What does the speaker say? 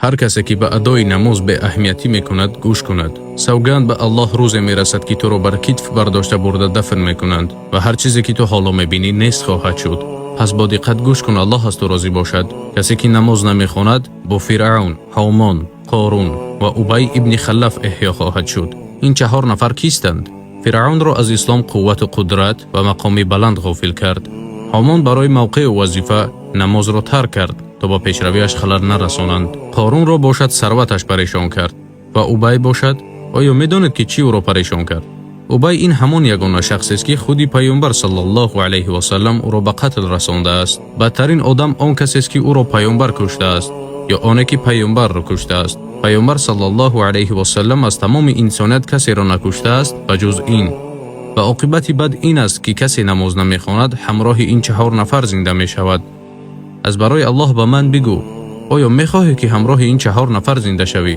Ҳар касе ки ба адои намоз беаҳамиятӣ мекунад, гӯш кунад. Савганд ба Аллоҳ, рӯзе мерасад, ки туро бар китф бардошта бурда дафн мекунанд ва ҳар чизе ки ту ҳоло мебинӣ, нест хоҳад шуд. Пас бо диққат гӯш кун, Аллоҳ аз ту розӣ бошад. Касе ки намоз намехонад, бо Фиръавн, Ҳомон, Қорун ва Убай ибни Халаф эҳё хоҳад шуд. Ин чаҳор нафар кистанд? Фиръавнро аз ислом қуввату қудрат ва мақоми баланд ғофил кард. Ҳомон барои мавқеъу вазифа намозро тарк кард, то ба пешравиаш халал нарасонанд. Қорунро бошад, сарваташ парешон кард ва Убай бошад, оё медонед, ки чӣ ӯро парешон кард? Убай ин ҳамон ягона шахсест, ки худи Паёмбар саллаллоҳу алайҳи васаллам ӯро ба қатл расондааст. Бадтарин одам он касест, ки ӯро Паёмбар куштааст ё оне ки Паёмбарро куштааст. Паёмбар саллаллоҳу алайҳи васаллам аз тамоми инсоният касеро накуштааст, ба ҷуз ин. Ва оқибати бад ин аст, ки касе намоз намехонад, ҳамроҳи ин чаҳор нафар зинда мешавад. Аз барои Аллоҳ ба ман бигӯ, оё мехоҳӣ, ки ҳамроҳи ин чаҳор нафар зинда шавӣ?